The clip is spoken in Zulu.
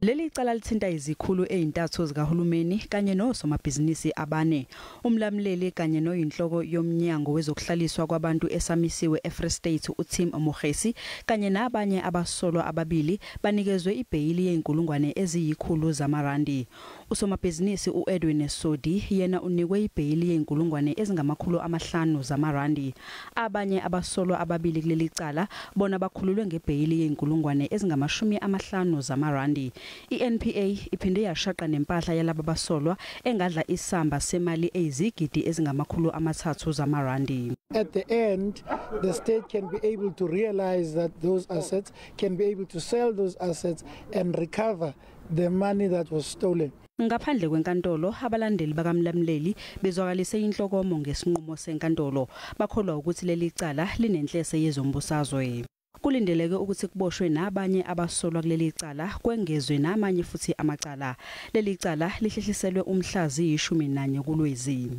Leli cala lithinta izikhulu ezintathu zikahulumeni kanye nosomabhizinisi abane. Umlamuleli kanye noyinhloko yomnyango wezokuhlaliswa kwabantu esamisiwe eFree State uTim Mokhesi kanye nabanye abasolwa ababili banikezwe ibheyili ye-100,000 zamarandi. Usomabhizinisi uEdwin Sodi yena unikwe ibheyili ye-500,000 zamarandi. Abanye abasolwa ababili kuleli cala bona bakhululwe ngebheyili ye-50,000 zamarandi. I-NPA iphinde yashaqa nempahla yalaba basolwa engadla isamba semali eyizigidi ezingama-300 zamarandi. At the end, the state can be able to realize that those assets, can be able to sell those assets and recover the money that was stolen. Ngaphandle kwenkantolo, abalandeli bakaMlamleli bezwakalise inhlokomo ngesinqumo senkantolo. Bakholwa ukuthi leli cala linenhlese yezombusazwe. Kulindeleke ukuthi kuboshwe nabanye abasolwa kuleli cala, kwengezwe namanye futhi amacala. Leli cala lihlehliselwe umhla ziyi-11 kuLwezi.